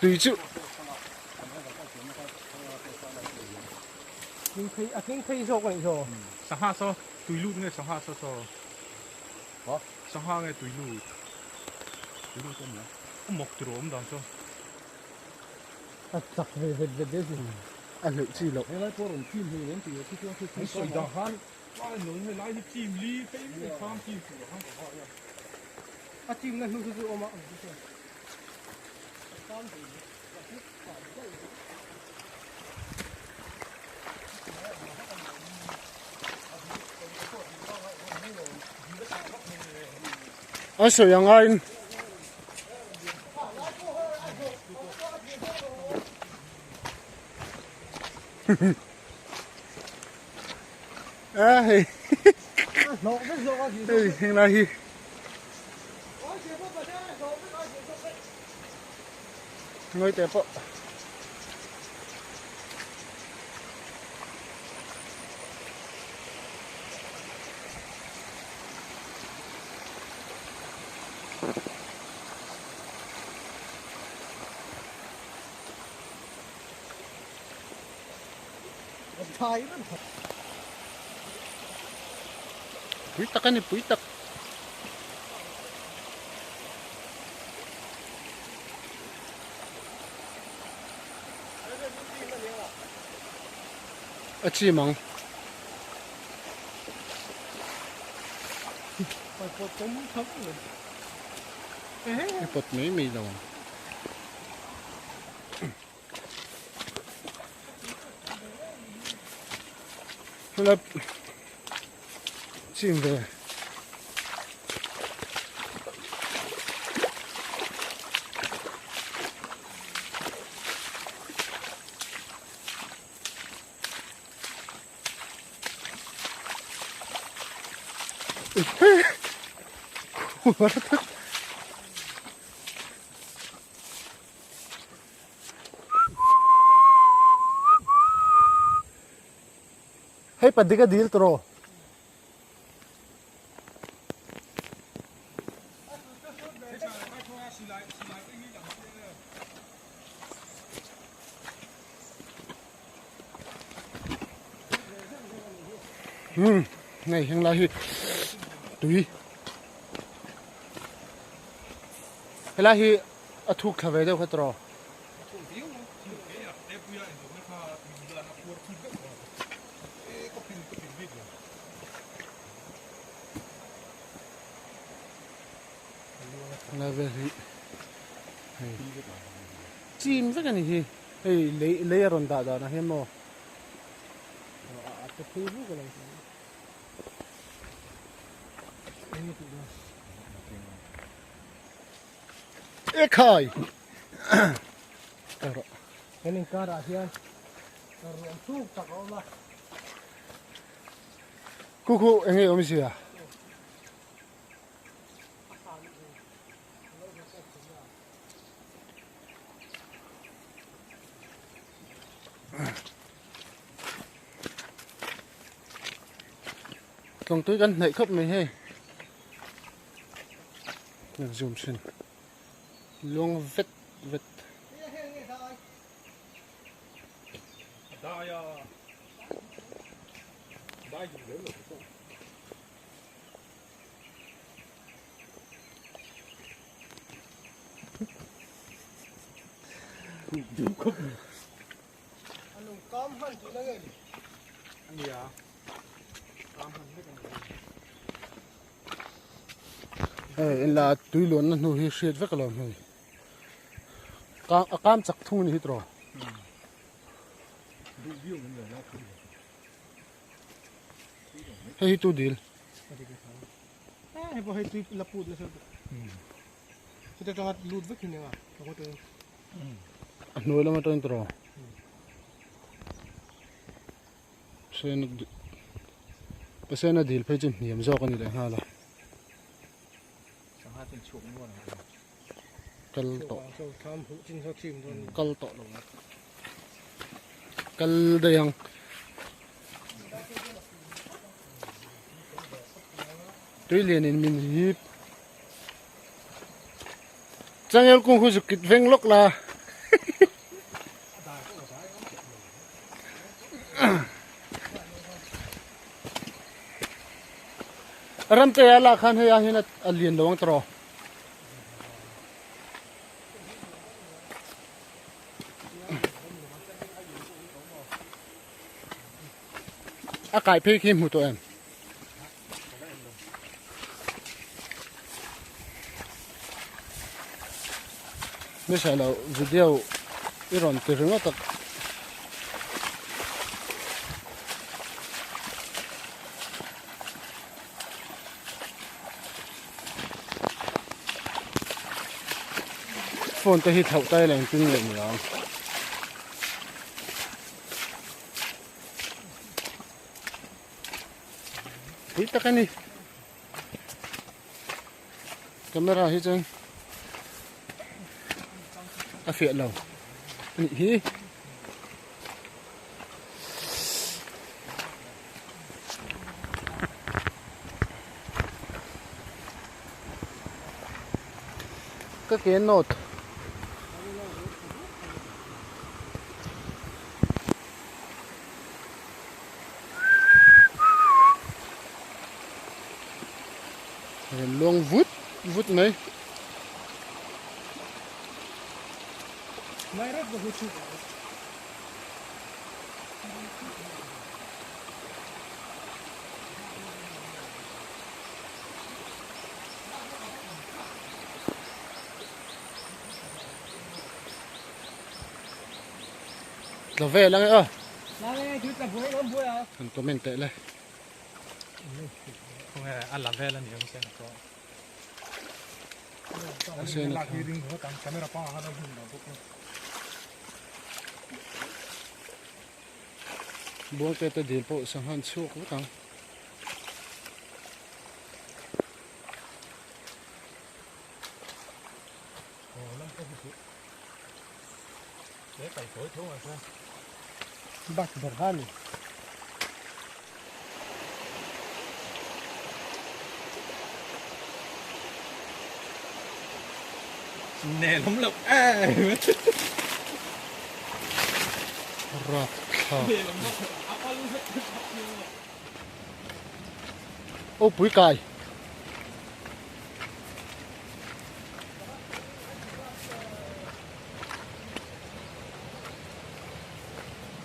Tui chu. Tling phei a tling phei zawk a nih saw. Sangha saw tui lut nge sangha saw saw. Ha? Sangha nge tui lut. Tui lut a nia. A mawk tiraw awm dan saw. A chak ve vet vet deuh sin. A hleuh chi loh. Helai pawh rawn chim hei lem tih khi chuan khi An sawi dan khan lai nawi hei lai hi chim li phei mai kham chim tur a khan ka ha a. A chim na hnu chu chu awm a ang chu chuan. A sawi ang aiin a hei hei henglai hi Ngawi teh pawh. Pui tak a ni pui tak. A chim ang. I pawt mai mai lo ang. Hello. Chim ve. Hei padik a dil tawh. Um nei heng lai hi tui helai hi a thuk thla ve deuh kha tawh. Helai vel hi hei chim vek a ni hi hei lei lei a rawn dah danah hian maw a te phei vuk a lo e khai erawh Kan inkarah hian ruam thuk tak a awm a. Khu khu eng nge awm zia? Tlawng tui kan hnaih khawp mai hei. Zoom thin. Luang vet vet. Hei en la tui luanna hnu hi hriat vek alawm hei a kam chak thung a ni hi tawh hei hi tu dil hei pawh hei tui la put nasa chuta tanga lut vek hi nia a hnuai lam atangin tawh Pasena dil phei chu hniam zawk a ni leh nghal a. Kal tawh kal tawh lo kal daih ang. Tui lian in min hip. Changel kung hu zuk kit veng lawk la. Ramte a lak khan hei ah hian a lian lo ang tawh. A kai phei khi hmu tawh em? Nisa lo video i rawn ti ringawt a. Phone te hi thlauh tai la engtin nge ni ang. Pui tak a ni. Camera hi chuan a fiah lo a nih hi. Ka ke note. Rawn luang vut vut mai. Tla vel ang e aw. Han comment teh le. A la vel a ni ang sen pawh. A sen a Buang te te dil pawh sanghan chhuak vek ang. Bak ber ha ni. Nelawm loh em. Rap thlak. Aw pui kai.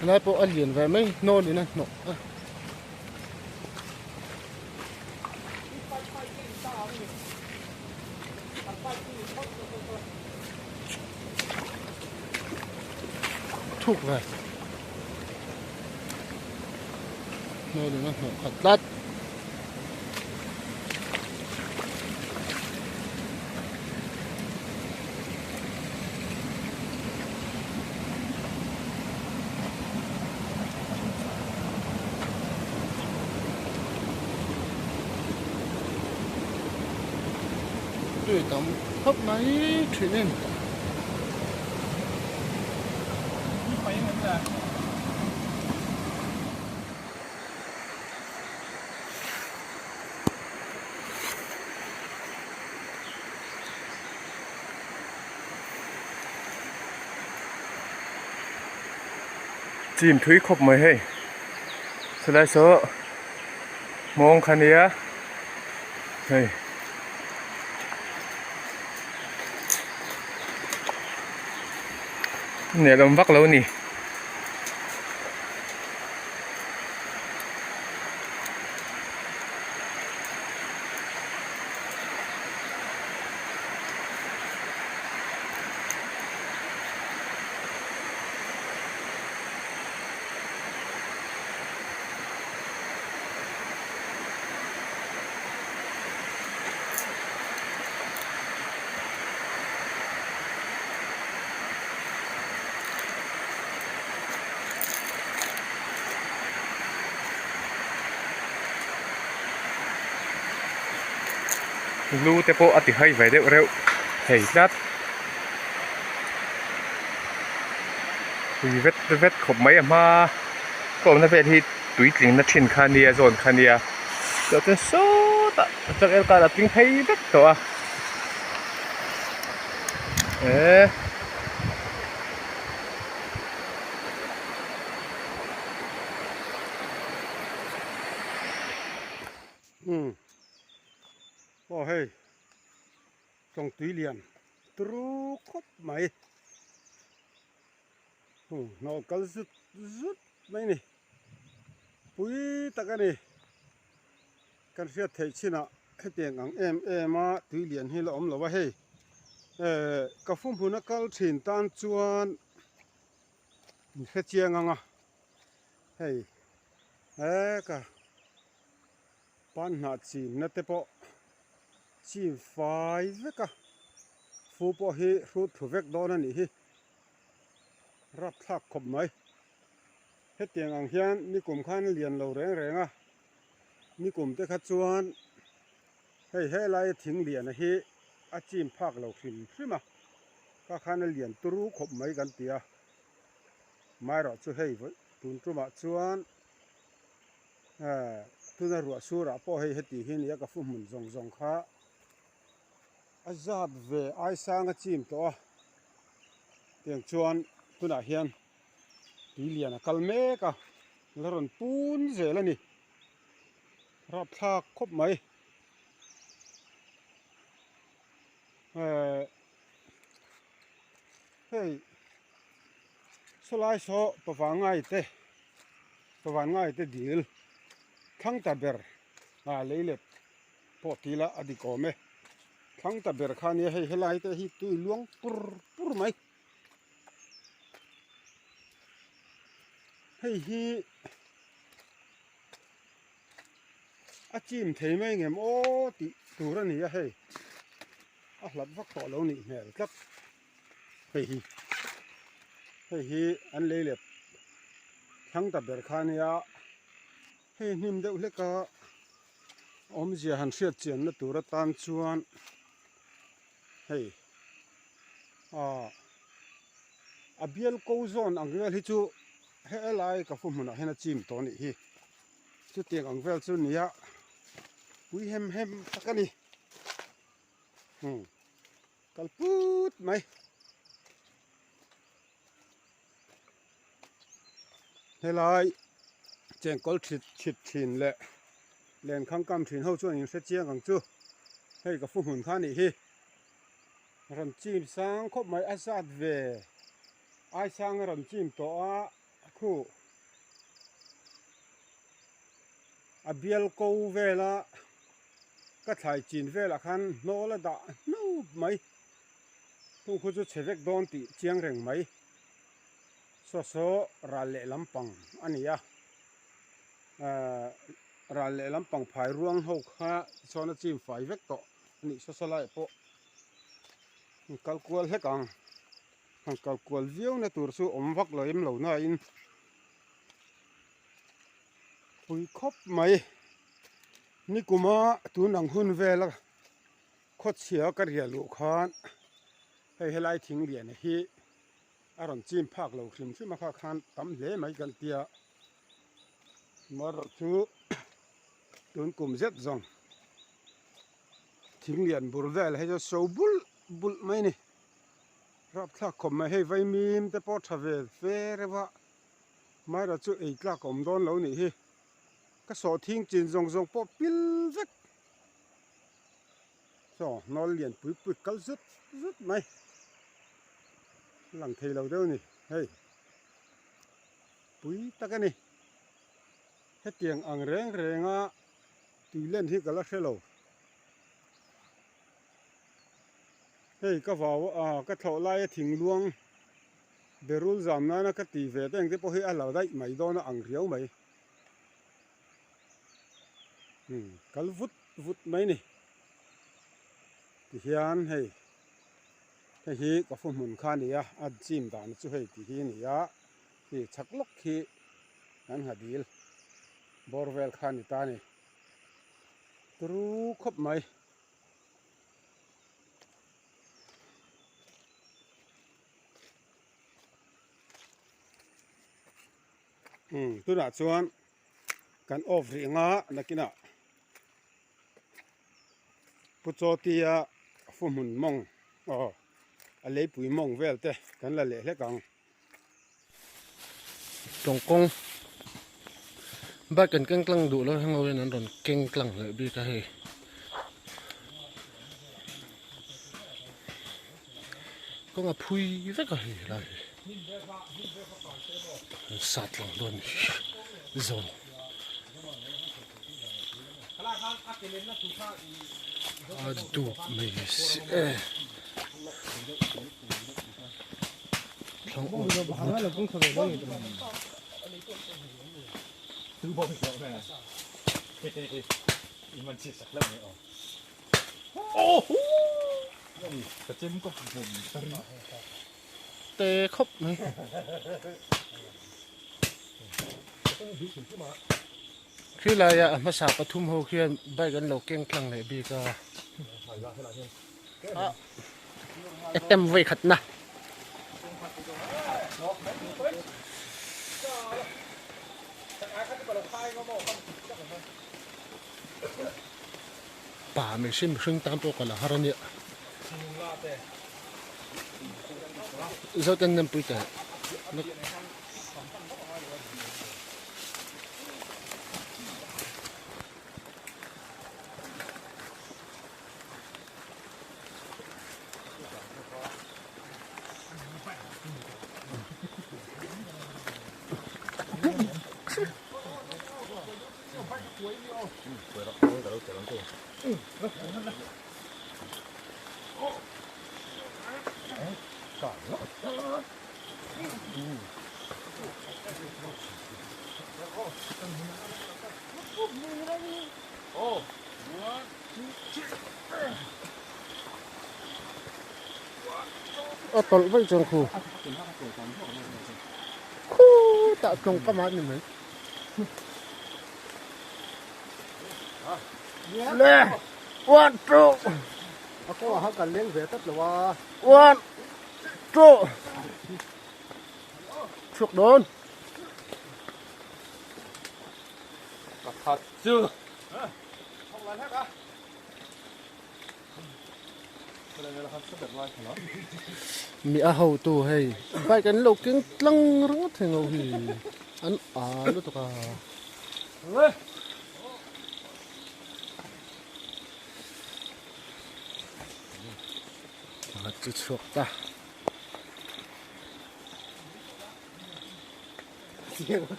Helai pawh a lian ve mai hnawl in a hnawh a. Thuk ve. Hnawl in a hnawh khat tlat. Tui tam khawp mai thin in. Chim thui khawp mai hei chulai saw hmawng kha nia hei. Nelawm vak lo a ni. Lu te pawh a ti hai ve deuh reuh thei tlat tui vet vet khawp mai a hma ka awmna vel hi tuitling na thin kha nia zawn kha nia tah chuan sawtah a changel kar a tling phei vek tawh a eh. turu khawp mai. Hung hnawh kal zut zut mai ni. Pui tak a ni. Kan hriat theih chinah hetiang ang em em a tui lian hi la awm lo a hei. Ehh ka fu hmun a kal thin tan chuan in hre chiang ang a hei he ka panhnah chimna te pawh chim fai vek a fu pawh hi hrut thlu vek dawn a nih hi rapthlak khawp mai hetiang ang hian nikum khan lian lo reng reng a nikum te kha chuan hei helai thing lian hi a chim phak lo hrim hrim a ka khan a lian turu khawp mai kan ti a maherawh chu hei tun tumah chuan ehh tuna ruah surah pawh hei heti hi nia ka fu hmun zawng zawng kha a zat ve ai sang a chim tawh a tiang chuan tunah hian tui lian a kal mek a la rawn pun zel a ni rapthlak khawp mai ehh hei sawlai saw pavangai te pavangai te dil thlang ta ber ah lei let pawh ti ila a dik awm e thlang ta ber kha nia hei helai te hi tui luang pur pur mai. Hei hi a chim thei mai ngem aw tih tur a ni a hei a hlat vak tawh lo nih hmel tlat hei hi hei hi an lei let thlang ta ber kha ania hei hnim deuh hlek a awmzia han hriat chianna tur atan chuan hei ah a bial ko zawn ang vel hi chu helai ka fu hmunah hian a chim tawh a nih hi chutiang ang vel chu nia pui hem hem tak a ni umm kal put mai. Helai chengkawl thit thit thin leh lenkhang kam thin ho chuan in hre chiang ang chu hei ka fu hmun kha a nih hi rawn chim sang khawp mai a zat ve ai sang a rawn chim tawh a khu a bial ko vela ka thlai chin velah khan hnawl a dah hnup mai hung khu chu chhe vek dawn tih chiang reng mai. Saw saw ral leh lampang a ni a, ahh ral leh lampang phai ruang ho kha tichuan a chim fai vek tawh a nih saw saw laiah pawh an kal kual hlek ang, han kal kual viau na tur chu awm vak lo em lo na in pui khawp mai nikuma tun ang hun vela khawchhia ka riah luh khan hei helai thing lian hi. A rawn chim phak lo hrim hrim a kha khan tam hle mai kan tia marawh chu tun kum zet zawng thing lian bur vel hei chu so bulh bulh mai a ni rapthlak khawp mai hei vaimim te pawh tha ve fe reuh a marawh chu ei tlak a awm dawn lo nih hi ka sawhthing chin zawng zawng pawh pil vek. Saw hnawl lian pui pui kal zut zut mai lang thei lo deuh a ni hei pui tak a ni hetiang ang reng reng a tui len hi ka la hre lo hei ka vau a ka thlawh laia thing luang berul zam nana ka tih ve te ang te pawh hi a la daih mai dawn a ang riau mai. Kal vut vut mai ni tihian hei hei hi ka fu hmun kha a ni a a chim dan chu hei tih hi a ni a hei chhak lawk khi an ha dil bawr vel kha a ni ta a ni turu khawp mai. Tunah chuan kan off rih anga nakinah Pu Chawtia fu hmun mawng aw a leipui mawng vel te kan la leh hlek ang. Tawngkawng bike an keng tlang duh lo heng ho hian an rawn keng tlang leh bik a hei. Kawng a phui vek a hei helai hi. An sat lang dawn ni zawn. A dup mai si e. Thlang awm Te khawp mai. Khi laia a hmasa pathum ho khian bike an lo keng tlang leh bik a. Attempt vawi khatna. Pa mihring mihring tan pawh ka la har a nia. Zoten nem pui teh. A tawlh vaih chuan khu khutah tlawng kam ah a ni mai. Le one two A kawngah khan kan leng ve tlat lo a. One two chhuak dawn. Pakhat chu. Mi a hotu hei bike an lo keng tlang ringawt thei ngho hi an a lutuk a. Pakhat chu chhuak ta.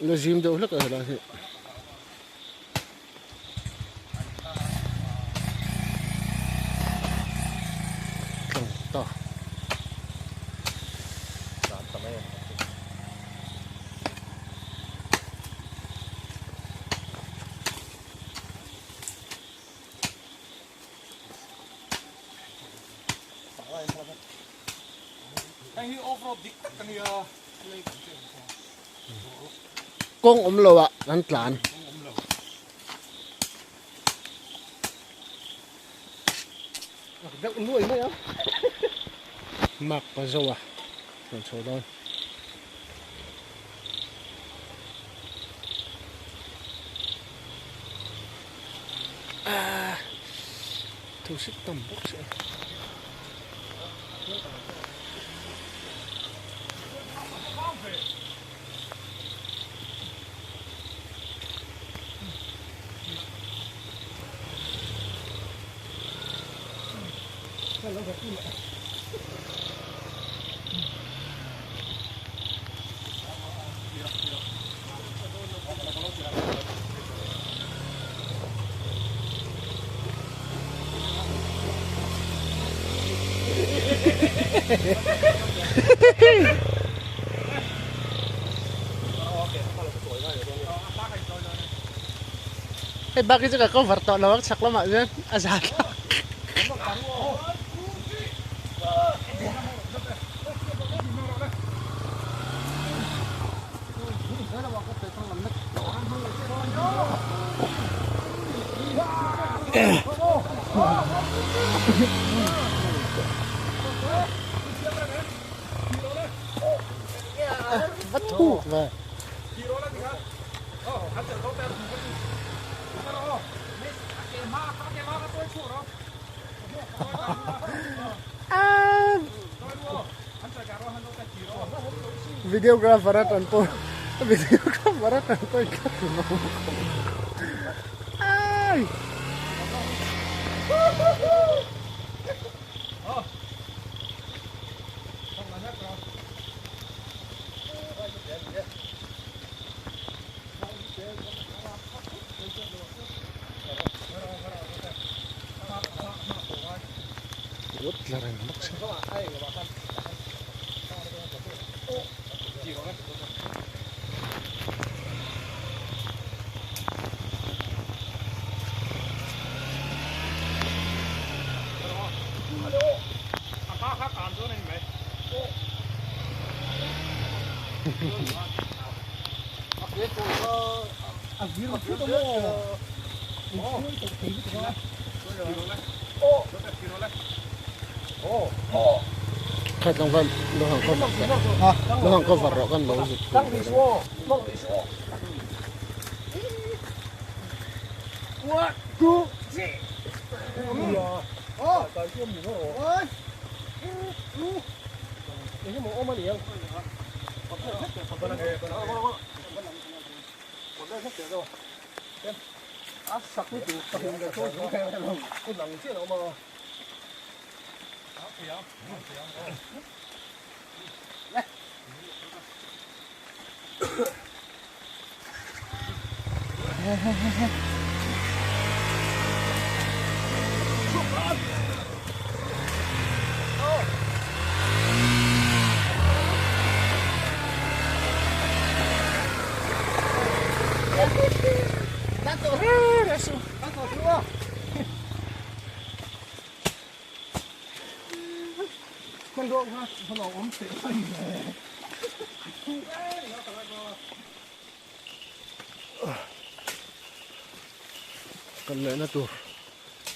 La zim deuh hlek a helai hi. Tlang ta. Hei hi off road dik tak a nia. Kawng awm lo ah kan tlan. Deuh nuai mai a. Mark pa zo a rawn chho dawn. Ah, thu sik tam bawk si a. Hei bak hi chu ka cover tawh lo ang chhak lamah chuan a zan thlak. Va thuk ve. Videographer atan pawh videographer atan pawh in thlak hlum a ai. tla reng bawk si. Khat lang khan lo hang cover lo hang cover rawh kan lo zut Kan lehna tur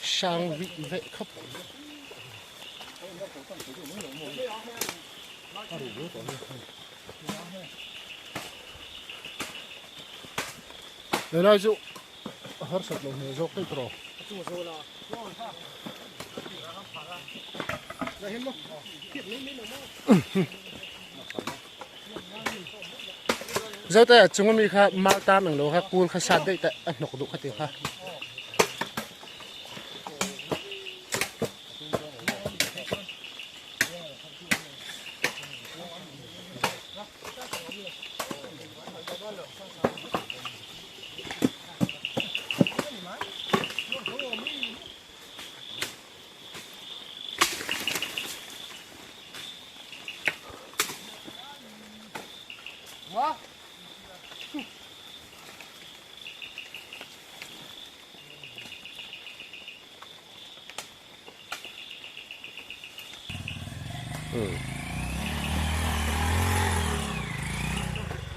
sang vih veh khawp Helai chu harsat lo hmel zawk daih tawh Zote a chung ami kha mal tam englo kha kul kha sat daih teh a hnawk duh kha ti kha.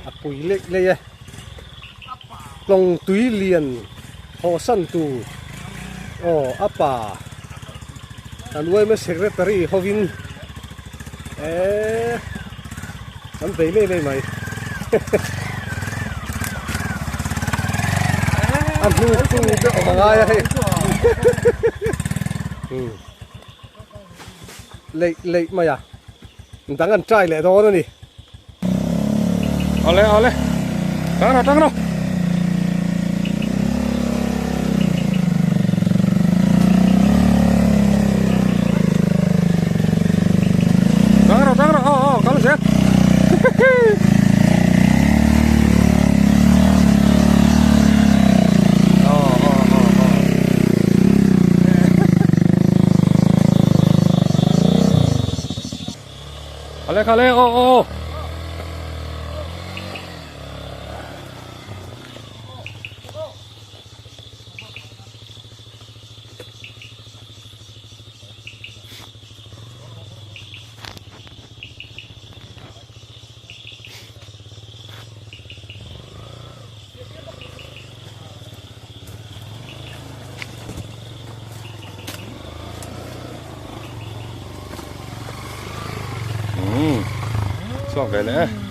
A pui lek lek e tlawng tui lian haw san tur aw a pa kan yma secretary hovin eee an bei lek lek mai a hnu chu te awm a ngai a hei. Leih leih mai a, dang an try leh dawn a ni. Awle awle, tang rawh tang rawh. Tang rawh tang rawh, aw aw kal zel. Khale khale aw aw Umm chhuak ve leh e.